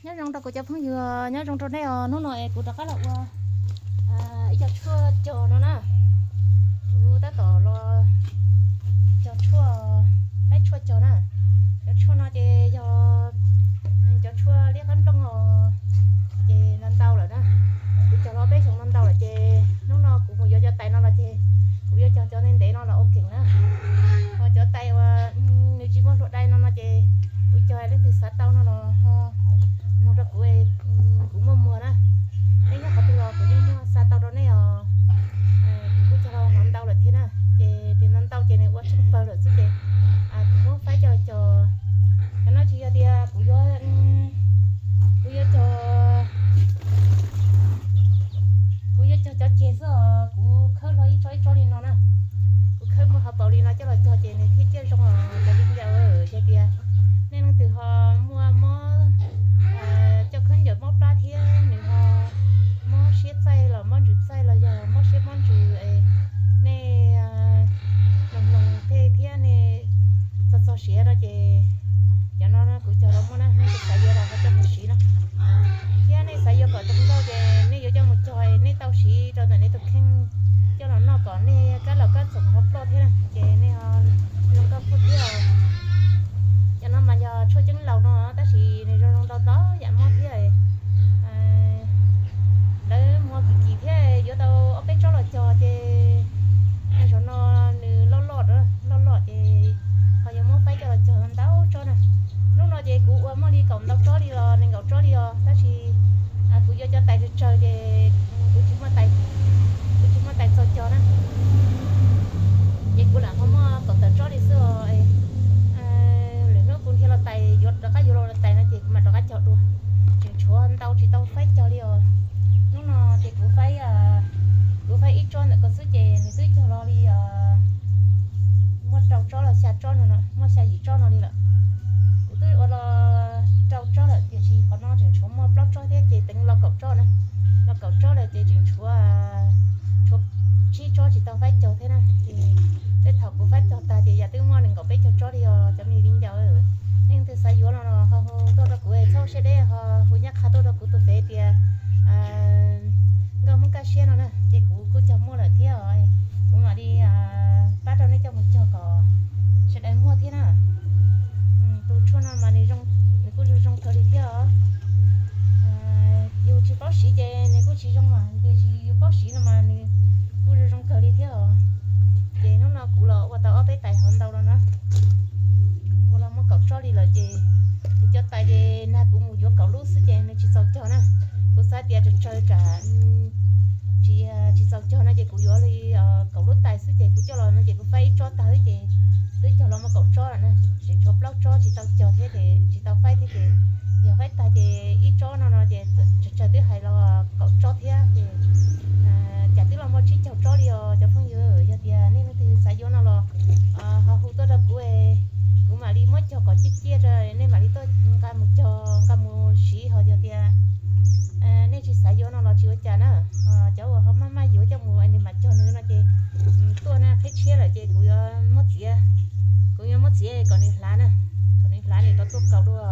Nyob zoo rau kuv cov phooj ywg, nyob zoo rau nej os. Hnub no es kuv rov qab los ua ib co tshuaj cog no na. Kuv tab tom los cog tshuaj, faib tshuaj cog na. Cov tshuaj no ces yog cov tshuaj liab qab nplooj os, ces ntau ntau lawm na. Kuv cog los peb xyoo no ntau lawm ces hnub no kuv mus yuav cov tais no los ces kuv yuav cog cov ntev ntev no los ua keem na. Ho cov tais uas nws tsis muaj hluav dai no no ces kuv cog leej twg xav tau no los ho nug rau kuv, kuv muaj muag na. Nej nyob qhov twg los kuv yeej muaj xa tau rau nej os. Kuv kuj cog los ntau lawm thiab na, ces tus ntau ntau ces nws ua tsheej pawg lawm xwb ces kuv muab faib coj los cog. Cov no tsis yog tias kuv yuav, kuv yuav cog, kuv yuav cog cov ceg xwb os, kuv khawb hlo ib tsob ib tsob li no na. Kuv khawb muag hauv paus li no coj los cog ces nws thiaj ciaj zoo os cov viv ncaus. Yog tias nej leej twg ho muaj mob coj khaub ncaws mob plab thiab nws ho mob siab txaij los mob ntsws txaij los yog mob siab mob ntsws, nej hloov hloov thiab nej txog txog siav no ces cov no kuv cog los muaj na, nej xav yuav los ho coj mus siv no. Thiab nej xav yuav kom tau nkauj ces nej yuav coj mus cog nej tau siv rau ntawm nej tus kheej coj los noj kom nej kab laus kab txoom ho ploj thiab na, ces nej ho zoo nkauj thiab. Cov no mas yog tshuaj ceeb laus no tab sis nws zoo zoo ntau ntau yam mob thiab. Lawv muag kim kim thiab yuav tau ob peb tsob los cog ces zaum no nws loj loj, loj loj ces ho yuav muab faib coj los cog ntau tsob na. Hnub no ces kuv ua muaj li kaum ntau tsob li los nees nkaum tsob li os, tab sis kuv yuav cov tais tsawg tsawg ces kuv tsis muaj tais, kuv tsis muaj tais txaus cog na. Ces kuv lam ho muaj kaum tawm tsob li xwb os. Lwm hnub kuv nrhiav los tais, yuav rov qab yuav los tais no ces kuv mam rov qab cog dua. Tseem tshuav ntau tsis tau faib cog li os. Hnub no ces kuv faib, kuv faib ib tsob ntawm ko xwb ces nws twb cog los li muaj rau tsob los xya tsob no, muaj xya yim tsob no li lawm. Kuv twb ua los rau tsob lawm tiam sis qhov no tseem tshuav muaj plaub tsob thiab ces teev los kaum tsob na. Los kaum tsob lawm ces tseem tshuav, tshuav tsib tsob tsis tau faib cog thiab na. Ces tej thaum kuv faib cog tag ces yam twb muaj nees nkaum peb caug tsob li os cov me viv ncaus. Nej leej twg xav yuav no los ho hu tuaj rau kuv, txhob siab deb ho hu nyab qha tuaj rau kuv tus fev tias Nkauj Hmoob Kaj Siab no na, ces kuv kuj cog muaj lawm thiab os. Kuv mam li pab rau nej coj mus cog kom sawv daws muaj thiab na. Tus tshuaj no mas nws kuj zoo zoo kawg li thiab os. Yus tsis paub siv ces nws kuj tsis zoo mas, tiam sis yus paub siv no mas nws kuj zoo zoo kawg li thiab os. Ces hnub no kuv los ua tau ob peb tais hov ntau los na. Ua los muaj kaum tsob li lawm ces kuv cov tais ces nag kuv mus yuav kaum lub xwb ces nws tsis txaus cog na. Kuv xav tias tsawg tsawg tsam tsis, tsis txaus cog no ces kuv yuav li kaum lub tais xwb ces kuv coj los no ces kuv faib ib tsob tag xwb ces twb cog los muaj kaum tsob lawm na. Tseem tshuav plaub tsob tsis tau cog thiab ces tsis tau faib thiab ces yog faib tag ces ib tsob no no ces tsawg tsawg twb hais los kaum tsob thiab ces cas twb los muaj tsib caug tsob li os cov phooj ywg. Yog tias nej leej twg xav yuav no los ho hu tuaj rau kuv, kuv mam li muab cog kom ciaj ciaj rau nej mam li tuaj nqa mus cog nqa mus siv. Ho yog tias nej tsis xav yuav no los tsis ua cas na. Cov uas ho maj maj yuav coj mus nws mam cog nws no ces tuaj na, qhib tshiab lawm ces kuv yuav muab txiav, kuv yuav muab txiav kom nws hlav na, kom nws hlav nws rov tuaj kaus dua.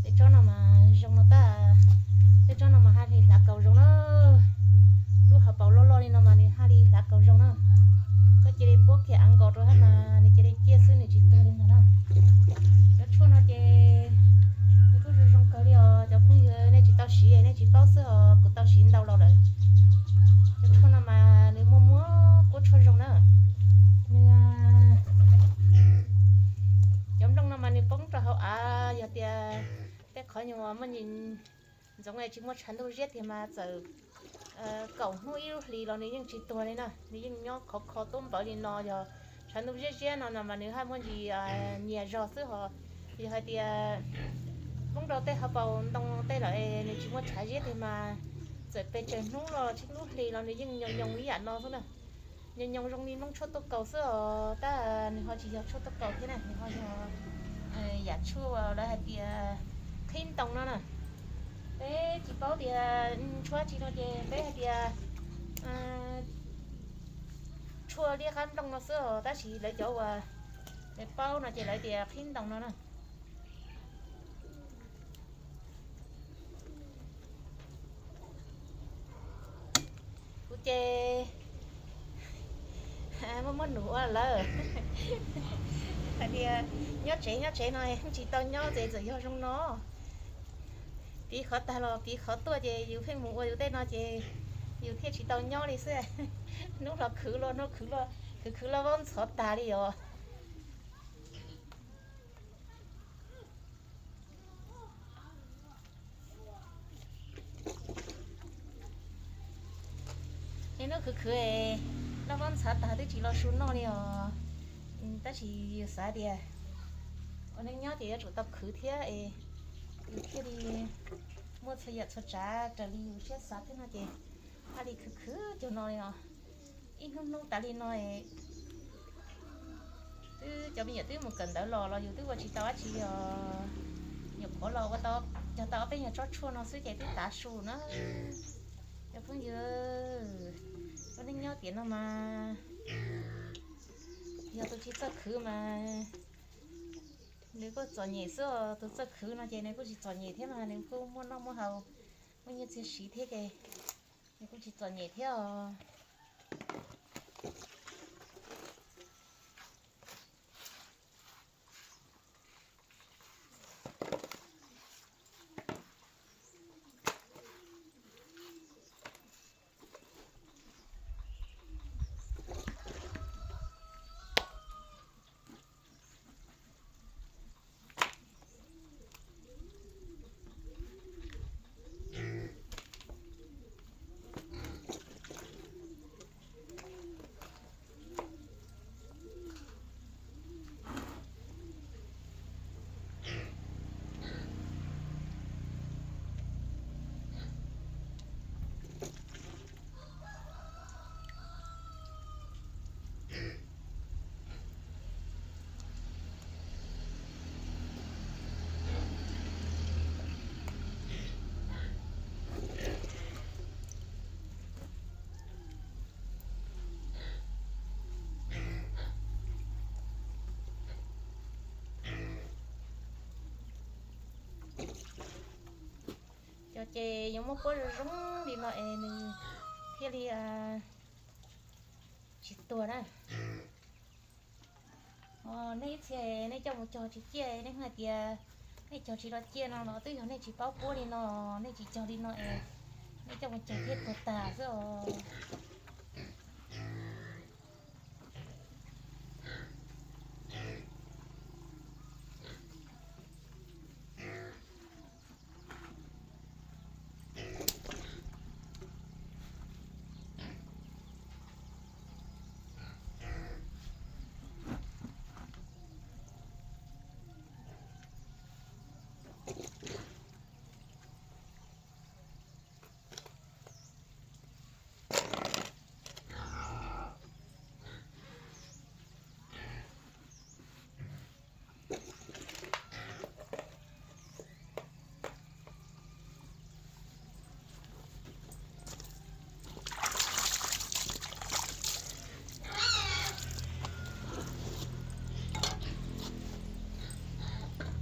Tej tsob no mas zoo no tag, tej tsob no mas haj li hlav kaus zoo na. Lub hauv paus loj loj li no mas nws haj li hlav kaus zoo na. Koj cia li puab kiag av nkaus rau hab mas nws cia li ciaj xwb, nws tsis tuag li ntag na. Cov tshuaj no ces nws kuj zoo zoo kawg li os cov phooj ywg, nej tsis tau siv nej tsis paub xwb os, kuv tau siv ntau los lawm. Cov tshuaj no mas nws muaj muaj kuab tshuaj zoo na. Nws, cov nplooj no mas nws poob rau hauv av, yog tias tej qhov nyuag muaj ntxoov es tsis muaj tshav ntuj ziab tiag mas txawm kaum hnub ib lub hlis los nws yeej tsis tuag li na, nws yeej nyob khov kho tuab npawv li no. Yog tshav ntuj ziab ziab no no mas nws haj muaj ntsis nyias zog xwb hos. Yog hais tias poob rau tej hauv paus ntoo tej lawm es nws tsis muaj tshav ziab tiag mas Txawm pes tsawg hnub los tsis, lub hli los nws yeej nyoos nyoos ib yam no xwb na. Nyoos nyoos zoo li nplooj tshuaj tuaj kaus xwb os, tab nws ho tsis yog tshuaj tuaj kaus thiab na, nws ho yog yam tshuaj lawv hais tias qhib ntoo no na. Peb tsis paub tias tshuaj tsi no ces peb hais tias tshuaj liab qab nplooj no xwb os, tab sis lawv cov uas lawv paub no ces lawv tias qhib ntoo no na. Kuv ces muaj muaj num ua lawm hais tias nyob tsev nyob tsev no tsis tau nyob ces txawm yog zoo no. Piv qhov tag los piv qhov tuaj ces yus pheej mus ua yus tej no ces yus thiaj tsis tau nyob li xwb. Hnub los khwv los hnub khwv los khwv khwv los vaub ntxhov tag li os. Niaj hnub khwv khwv es loj vaub ntxhov tag twb tsis los su noj li os. Tab sis yus xav tias ua neej nyob ces yuav tsum tau khwv thiab es yus thiaj li muaj txhua yam txhua tsav raws li yus siab xav thiab no ces thiaj li khwv khwv cag no li os. Ib hnub hnub tas li no es twb cov me nyuam twb mus kawm ntawv los los yus twb ua tsis tau dab tsi os. Nyuam qhuav los ua tau, cog tau ob peb nyuag tsob tshuaj no xwb ces twb tav su na. Cov phooj ywg, ua neej nyob tiam no mas yog tus tsis txawj khwv mas nws kuj txom nyem xwb os. Tus txawj khwv no ces nws kuj tsis txom nyem thiab mas nws kuj muaj noj muaj haus, muaj nyiaj txiag siv thiab ces nws kuj tsis txom nyem thiab os. Cov ces yuav muab puab zoo zoo li no es nws thiaj li tsis tuag na. Nej ib txhia nej coj mus cog tsis ciaj, nej hais tias nej cog tsis los ciaj no los twb yog nej tsis paub puab li no, nej tsis cog li no es nej coj mus cog thiaj tuag tag xwb os.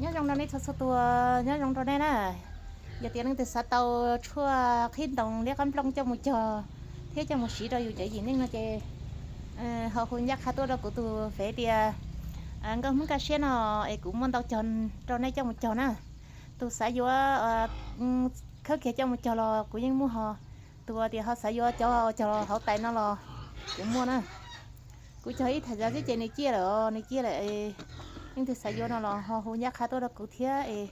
Nyob zoo rau nej txhua txhua tus, nyob zoo rau nej na. Yog tias leej twg xav tau tshuaj qhib ntoos liab qab nplooj coj mus cog thiab coj mus siv rau yus cov yim neej no ces ho hu ncaj qha tuaj rau kuv tus fev tias Nkauj Hmoob Kaj Siab no es kuv muaj ntau cog rau nej coj mus cog na. Tus xav yuav khawb kiag coj mus cog los kuv yeej muaj ho. Tus tias ho xav yuav cov cog hauv tais no los kuv muaj na. Kuv cog ib thaj zas xwb ces nws ciaj lawm, nws ciaj lawm. Leej twg xav yuav no los ho hu ncaj qha tuaj rau kuv thiab es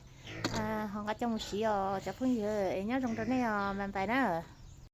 ho nqa coj mus siv os cov phooj ywg, es nyob zoo rau nej os, bye bye na.